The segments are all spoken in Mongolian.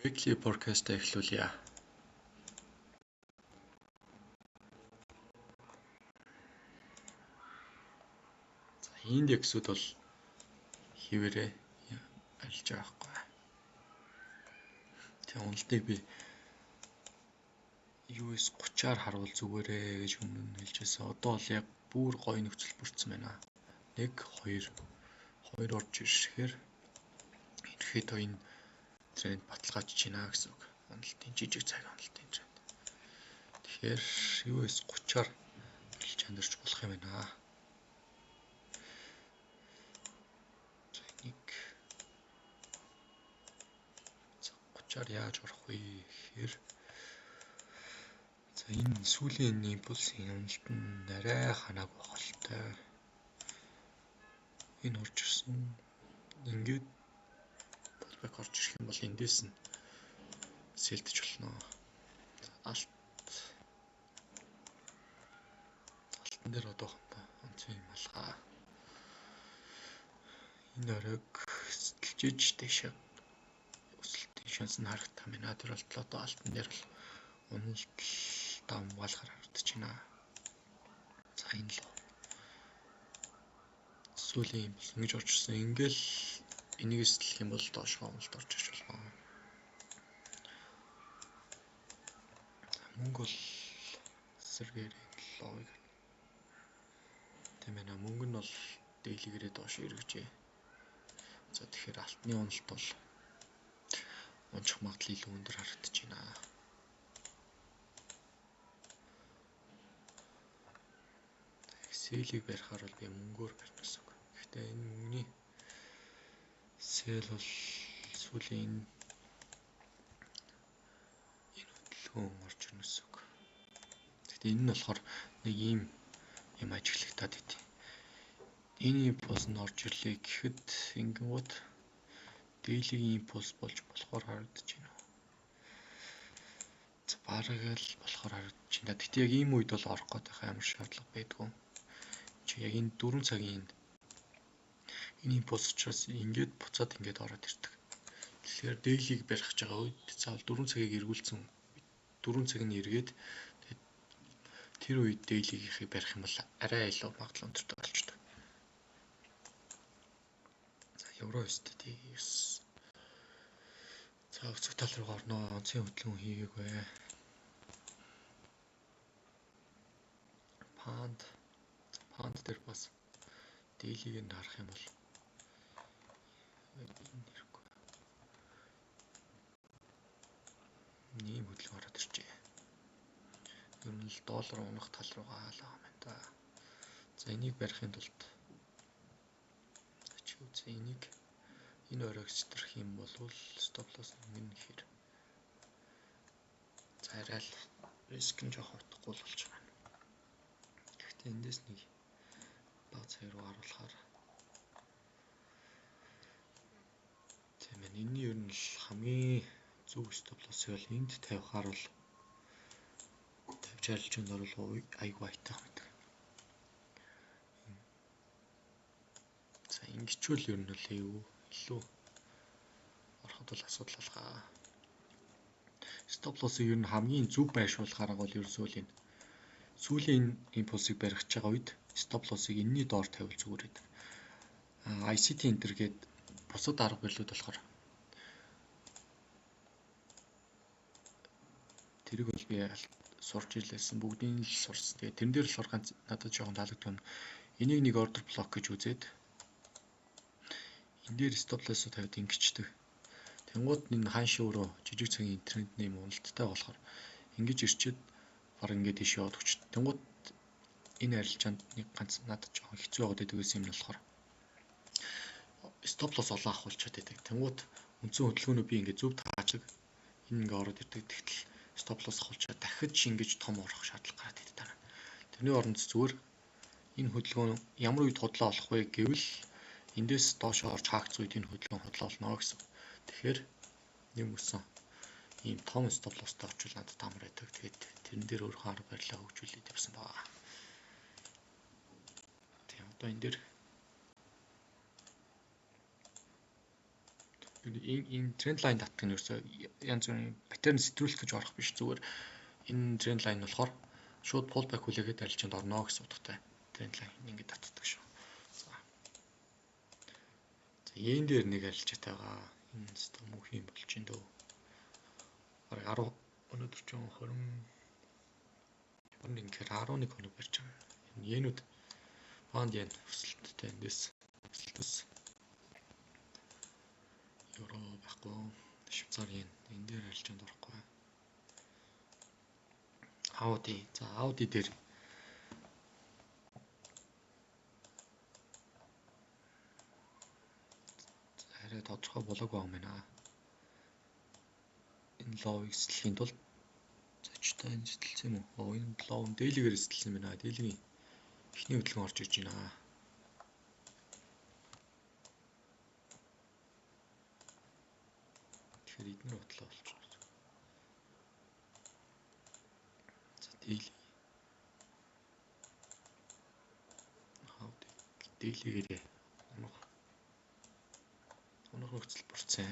Weekly forecast эхлүүлье. За индексүүд бол хэвээрээ арилж байгаа байхгүй. Тэгээ уналтыг би US 30-аар харуул зүгээрээ гэж өмнө нь хэлжсэн. Одоо бол яг бүр гоё нөхцөл бүрдсэн байна. 1 2 2 орж ирэхээр ерөөхдөө энэ тренд баталгаажж байна гэсэн үг. Уналтын жижиг цаг уналтын тренд. Тэгэхээр US 30-аар арилж хандирч болох юм байна. За энийг 30-аар яаж орох вэ гэхээр за энэ сүүлийн импульсын уналт нь арай ханааг байх л. Энэ орж ирсэн. Ингээд pullback орж ирэх юм бол эндээс нь сэлдэж болно. Алт алтан дээр одоохондоо онцгой юм алгаа. Энэ оройг сэтэлжиж дэшээ өсөлтийн шанс нь харагдах юм байна. Тэр болтол одоо алтан дээр бол уналт давмгаалахаар харагдаж байна. За энэ л сүүлийн импульс ингэж орж ирсэн. Ингээл энийг сэтлэх юм бол доошоо уналт орж ирж болно. За мөнгө бол эсэргээр логик тийм байна. Мөнгө нь бол дээлгээрээ доош эргэжээ. За тэгэхээр алтны уналт бол унчих магадлал илүү өндөр харагдаж байна. Сэлийг барихаар бол би мөнгөөр барина гэсэн үг. Гэхдээ энэ мөнгөний сэл бол сүүлийн энэ хөдөлгөөн орж ирнэ гэсэн үг. Гэхдээ энэ нь болохоор нэг ийм юм ажиглагдаад байт. Энэ импульс нь орж ирлээ гэхэд ингэнгүүт дээлийн импульс болж болохоор харагдаж байна. За бараг л болохоор харагдаж байна. Гэхдээ яг ийм үед бол орох гээд байх амар шаардлага байдгүй. Чи яг энэ 4 цагийн энэ импульс учраас ингээд буцаад ингээд ороод ирдэг. Тэгэхээр дээлийг барих гэж байгаа үед заавал 4 цагийг эргүүлсэн 4 цаг нь эргээд тэгээд тэр үед дээлийнхийг барих юм бол арай илүү магадлал өндөртэй болчдөг. За евро USDT 9. За өсөх тал руу орно. Онцгийн хөдөлгөөн хийгээгүй. Паунд паунд дээр бас дээлийг нь харах юм бол энэ ирэхгүй. Ийм хөдөлгөөн ороод иржээ. Ер нь л доллар унах тал руугаа л байгаа юм байна да. За энийг барихын тулд чи үзье энийг энэ оройг сэтрэх юм бол стоп лосс ингэн гэхээр за арай л риск нь жоох утгагүй л болчих байна. Гэхдээ эндээс нэг баг цаг руу харуулахаар тийм ээ. Энэний ер нь л хамгийн зөв стоп лоссыг бол энд тавихаар бол тавьж арилжаанд орвол айгүй айтайх байдаг. За ингэчүүл ер нь бол илүү ороход бол асуудал алгаа. Стоп лоссыг ер нь хамгийн зөв байршуулах арга бол ерөөсөө л энэ сүүлийн импульсыг барих гэж байгаа үед стоп лоссыг энэний доор тавиул зүгээр байдаг. ICT энтер гээд бусад арга барилууд болохоор тэрийг бол би сурч ирлээсэн, бүгдийг л сурсан. Тэгээд тэрэн дээр болохоор ганц надад жоохон таалагдсан. Энийг нэг order block гэж үзээд энэ дээр стоп лоссоо тавиад ингэчдэг. Тэнгууд энэ ханш өөрөө жижиг цагийн трендний юм уналттай болохоор ингэж ирчээд баг ингээд тийш яваад өгч. Тэнгууд энэ арилжаанд нэг ганц надад жоохон хэцүү байгаад байдаг гэсэн юм нь болохоор стоп лосс олон авахулчаад байдаг. Тэнгууд үндсэн хөдөлгөөнөө би ингээд зөв таачдаг. Энэ ингээ ороод ирдэг. Тэгтэл стоп лосс авахулчаад дахиж ингэж том орох шаардлага гараад ирдэг дараа. Тэрний оронд зүгээр энэ хөдөлгөөн ямар үед худлаа олох вэ гэвэл эндээс доош орж хаагдсан үед энэ хөдөлгөөн худлаа олно гэсэн. Тэгэхээр нэг үсэн ийм том стоп лосстой очвол надад амар байдаг. Тэгээд тэрэн дээр өөрийнхөө арга барилаа хөгжүүлээд явсан байгаа. Тийм одоо энэ дээр Энэ trend line татдаг нь ерөөсөө янз бүрийн pattern сэтрүүлэх гэж орох биш, зүгээр энэ trend line болохоор шууд pullback хүлээгээд арилжаанд орно гэсэн утгатай trend line ингэж татдаг шүү. За. За, энэ дээр нэг арилжаатай байгаа. Энэ өстө мөх юм болж ин дөө. Бараг 10, өнөөдөр ч 20 21 гэхээр 11 хоног барьж байгаа. Энэ йенүүд, паунд йен өсөлттэй, эндээс өсөлтөс. Евро байхгүй. Швейцар йен, энэ дээр арилжаанд орохгүй. Ауди. За, Ауди дээр арай тодорхой болоогүй юм байна. Энэ low-ыг сэтлэхийн тулд зочтой энэ сэтэлсэн юм уу? Оо, энэ low daily-гээр сэтэлсэн байна. Daily-гийн эхний хөдөлгөөн орж ирж байна. Тэгэхээр эднэр ботлоо болчихно. За, daily. Ауди daily-гээр унах нөхцөл бүрдсэн.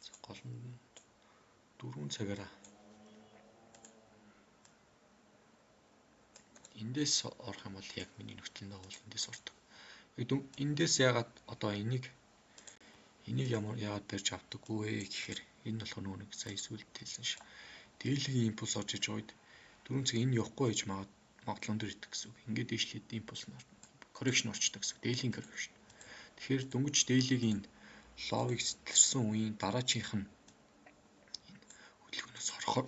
За, гол нь 4 цагаараа эндээс орох юм бол яг миний нөхцөлийн дагуу эндээс ордог. Яг эндээс яагаад одоо энийг ямар яагаад барьж авдаггүй вэ гэхээр энэ болохоор нөгөө нэг сая сүүлд хэлсэн шиг daily-гийн импульс орж иж байгаа үед 4 цаг энэ явахгүй байж магадлал өндөр идэх гэсэн үг. Ингээд дээшлээд импульс нь correction орчдөг гэсэн үг. Daily correction. Тэгэхээр дөнгөж daily-гийн low-ыг сэтэлсэн үеийн дараачихийнх нь энэ хөдөлгөөнөөс орохоор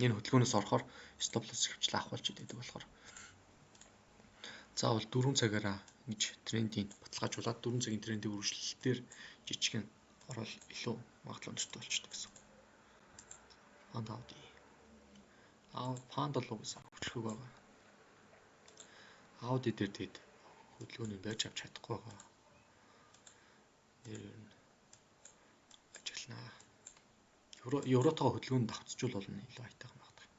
энэ хөдөлгөөнөөс орохоор stop loss хөвчлээ авах болж идэг болохоор заавал 4 цагаараа ингэж трендийг баталгаажуулаад 4 цагийн трендийг үргэлжлэлтээр жижигхэн орвол илүү магадлал өндөртэй болчдөг гэсэн. Паунд Ауди. Аа, паунд бол угсаа хүчрхэг байгаа. Ауди дээр тэгээд хөдөлгөөнийг барьж авч чадахгүй байгаа. Нэр нь ажиллана. Евротойгоо хөдөлгөөнд давцчул болно, илүү айтайхан багтах.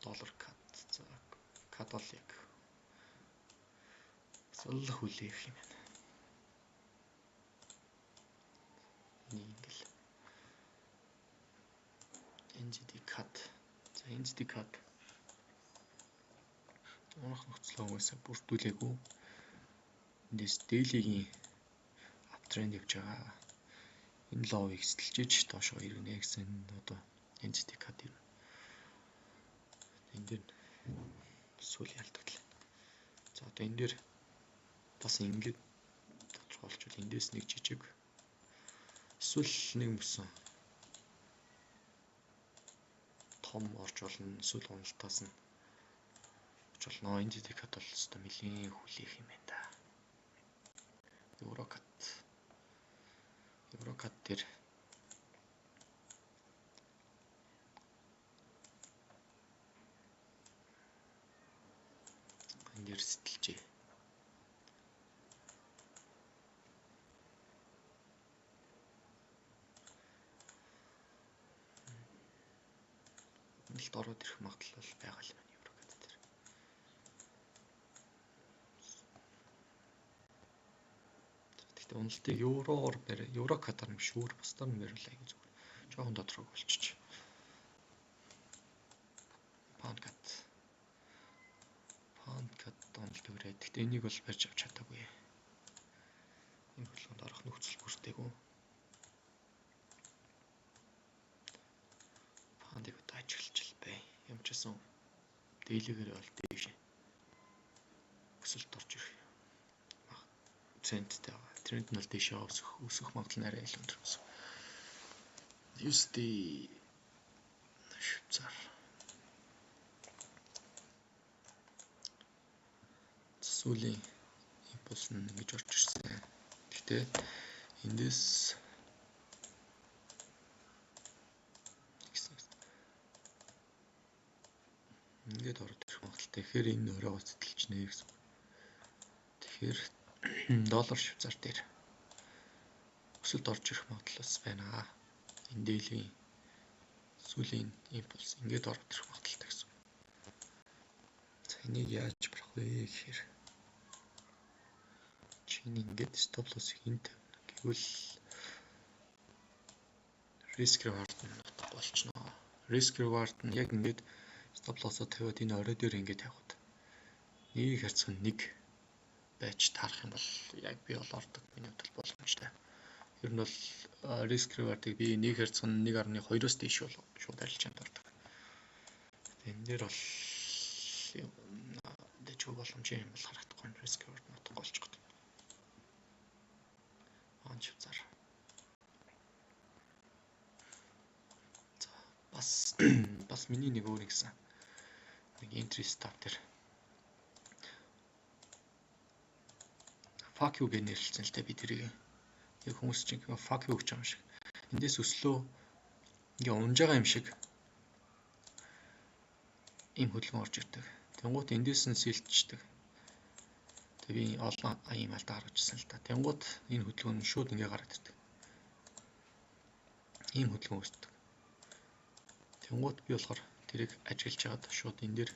Доллар кат. За, кат бол яг сул хүлээх юм байна. Нэг ингээл NZD cut. За, NZD cut унах нөхцөл угаасаа бүрдүүлээгүй. Эндээс daily-гийн uptrend явж байгаа. Энэ low-ыг сэтэлжиж доошоо иргэнэ гэсэн одоо NZD cut ирнэ. Энэ дээр сүүлийн алдагдлаа. За, одоо энэ дээр бас ингэж тодорхойлчвал эндээс нэг жижиг эсвэл нэг мөсөн том орж болно, эсвэл уналтаас нь орж болно. NZD cut бол өстой нэлийн хүлээх юм байна да. Евро CAD. Евро CAD дээр энэ дээр сэтэлжээ. Уналт ороод ирэх магадлал бол байгаа л байна евро CAD дээр. Гэхдээ уналтыг евроор барь, евро CAD-аар биш, өөр бусдаар нь бариул аягүй зүгээр. Жохон тодорхой болчих. Pound CAD. Pound CAD уналт өрөө. Гэхдээ энийг бол барьж авч чадаагүй. Энэ хөдөлгөөнд орох нөхцөл бүрдээгүй. Паундыг одоо ажиглаж бай. Юм ч гэсэн daily-гээр бол дээш өсөлт орж ирэх трендтэй байгаа. Тренд нь бол дээшээ өсөх магадлал нь арай илүү өндөр гэсэн. USD Швейцар. Сүүлийн импульс нь ингэж орж ирсэн. Гэхдээ эндээс ингээд ороод ирэх магадлалтай. Тэгэхээр энэ өрөөгөө сэтэлжнэ гэсэн. Тэгэхээр доллар швейцар дээр өсөлт орж ирэх магадлал бас байна. Энэ daily-ийн сүүлийн импульс ингээд ороод ирэх магадлалтай гэсэн. За, энийг яаж барах вэ гэхээр Шинэ ингээд stop loss-ыг энд тавина. Гэвэл risk reward нь утгагүй болчихно. Risk reward нь яг ингээд stop loss-оо тавиад энэ орой дээр ингээд тавихад нэг харьцах нь 1 байж таарах юм бол яг би бол ордог. Миний хувьд бол боломжтой. Ер нь бол risk reward-ыг би нэг харьцах нь 1.2-оос дээш бол шууд арилжаанд ордог. Энэ дээр бол дэжгүй боломжийн юм бол харагдахгүй, risk reward нь утгагүй болчих гээд. Он швейцар. За бас миний нэг өөр нэгсэн нэг entry stop дээр fuck you гэж нэрлэлсэн л дээ би тэрийг. Яг хүмүүс чинь fuck you гэж юм шиг. Эндээс өслөө ингээ унж байгаа юм шиг ийм хөдөлгөөн орж ирдэг. Тэнгуут эндээс нь сэлтчдэг. Тэгээ би олон ийм алдаа гаргажсэн л та. Тэнгуут энэ хөдөлгөөн нь шууд ингээ гараад ирдэг. Ийм хөдөлгөөн үүсдэг. Тэнгуут би болохоор тэрийг ажиглаж хагаад шууд энэ дээр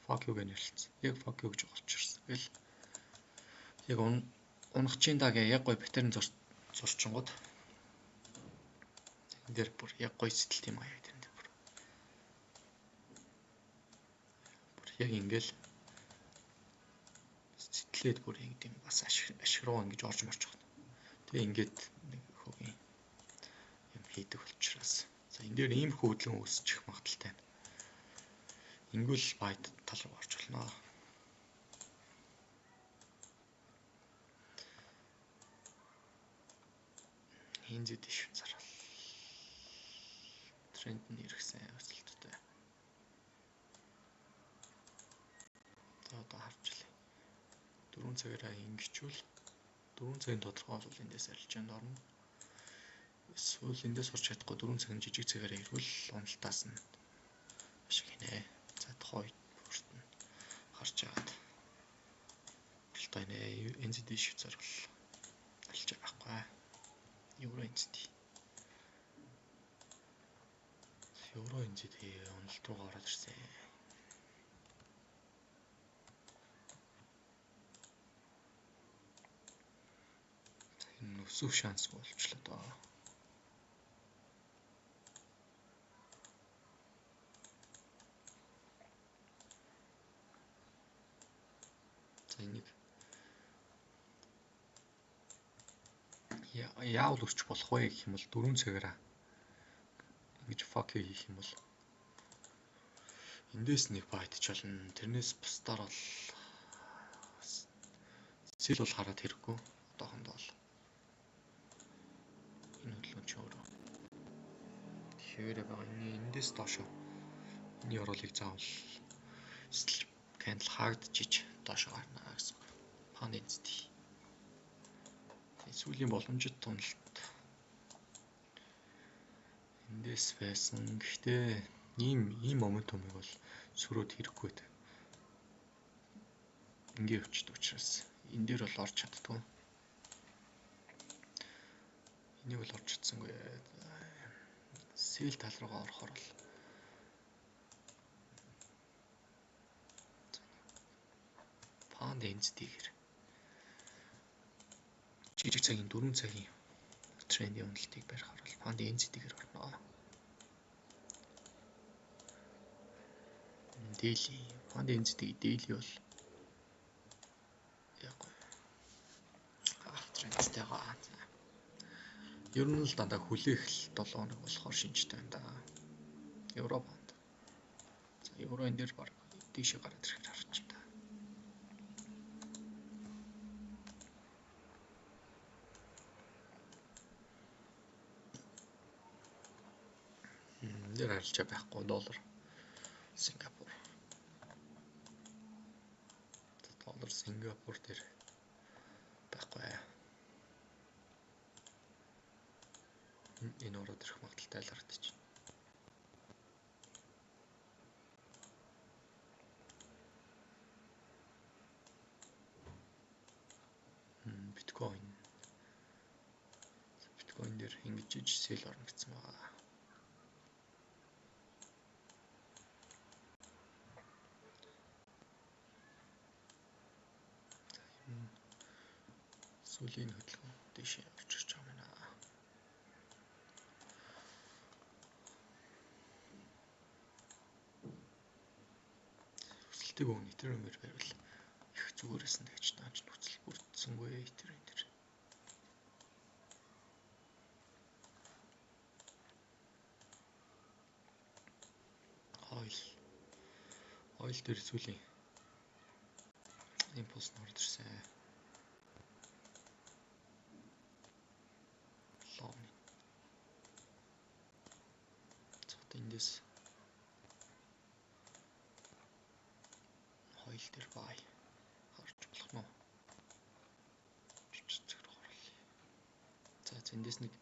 fuck you гэж нэрлэлсэн. Яг fuck you гэж олчирсан. Тэгэл яг унах чинь даа гэ яг гой паттерн зурчингууд энэ дээр бүр яг гой сэтэлт юм аа яг тэрэн дээр бүр. Бүр яг ингээл сэтлээд бүр яг тийм бас ашиг руу ингэж орж морж байгаа. Тэгээ ингээд нэг хөгийн юм хийдэг болчроос. За энэ дээр ийм хөдөлгөөн үүсчих магадлалтай байна. Ингүүл байт тал руу орж болно. NZD Швейцар тренд нь эргэсэн өсөлттэй. За одоо харж лээ. 4 цагаараа ингэчүүл 4 цагийн тодорхой бол эндээс арилжаанд орно. Эсвэл эндээс орч чадахгүй 4 цагийн жижиг цагаараа ирвэл уналтаас нь ашиг хийнэ. За тухайн үед бүрт нь харж агаад оролтоо хийнэ. NZD Швейцар бол арилжаа байхгүй. Евро NZD. Евро NZD уналт руу ороод ирсэн. Энэ өсөх шансгүй болчлоо доо. За энийг яавал өсч болох вэ гэх юм бол 4 цагаараа ингэж fuck you хийх юм бол эндээс нэг байтч болно. Тэрнээс бусдаар бол sell бол хараад хэрэггүй. Одоохондоо бол энэ хөдөлгөөн чи өөрөө хэвээрээ байгаа. Энэ эндээс доошо энэ ёроолыг заавал candle хаагдчихиж доошо гарна гэсэн үг. Pound NZD. Сүүлийн боломжит уналт эндээс байсан. Гэхдээ ийм momentum-ыг бол сөрөөд хэрэггүй байдаг. Ингээ явчихдаг учраас энэ дээр бол орж чаддгүй. Энийг бол орж чадсангүй. Sell тал руугаа орохоор бол Pound NZD-гээр жижиг цагийн 4 цагийн трендийн уналтыг барихаар бол Pound NZD-гээр орно. Daily Pound NZD daily бол яг uptrend-тэй байгаа. Ер нь л дандаа хүлээх л 7 хоног болохоор шинжтэй байна да. Евро паунд. За евро энэ дээр баг дээшээ гараад ирэхээр харж байна. Энэ дээр арилжаа байхгүй доллар Сингапур. Доллар Сингапур дээр байхгүй. Энэ ороод ирэх магадлалтай л харагдаж байна. Биткойн. Биткойн дээр ингэж иж sell орно гэсэн байгаа. Сүүлийн хөдөлгөөн дээшээ орж ирж байгаа юм байна. Өсөлтийг өгнө Ethereum-ээр байвал их зүгээрээс нь тэгж даач нөхцөл бүрдсэнгүй Ethereum дээр. Oil дээр сүүлийн импульс нь орж ирсэн. Лоны. За одоо эндээс oil дээр buy харж болох нь. Жижиг рүү оруулъя. За эндээс нэг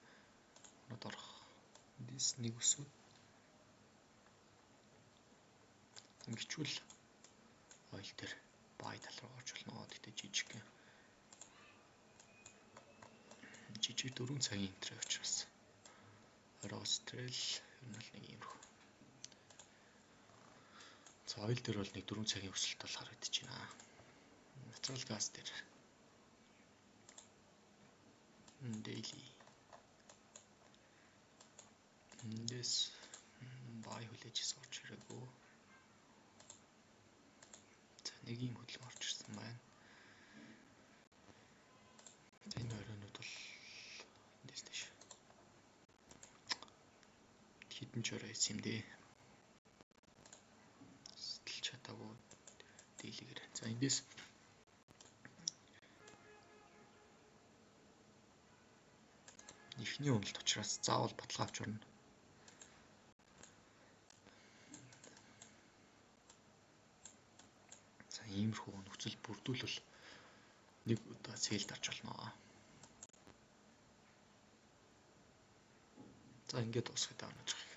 оноод орох. Эндээс нэг өсөд ингэчүүл oil дээр buy тал руу орж болно. Гэтэ жижиг 4 цагийн энтрээ учраас оройгоос трэл ер нь бол нэг иймэрхүү. За oil дээр бол нэг 4 цагийн өсөлт бол харагдаж байна. Natural gas дээр daily эндээс buy хүлээж орж ирээгүй. За нэг юм хөдөлгөөн орж ирсэн байна. Энэ оройнууд бол эндээс тийш хідэн ч орой хийсэн юм дээ. Сэтгэлж чадаагүй дийлгээр. За эндээс эхний уналт учраас заавал баталгаа авч орно. За иймэрхүү нөхцөл бүрдүүлвэл нэг удаа сэл дарж болно. За ингээд дуусгая даа өнөөдрийг.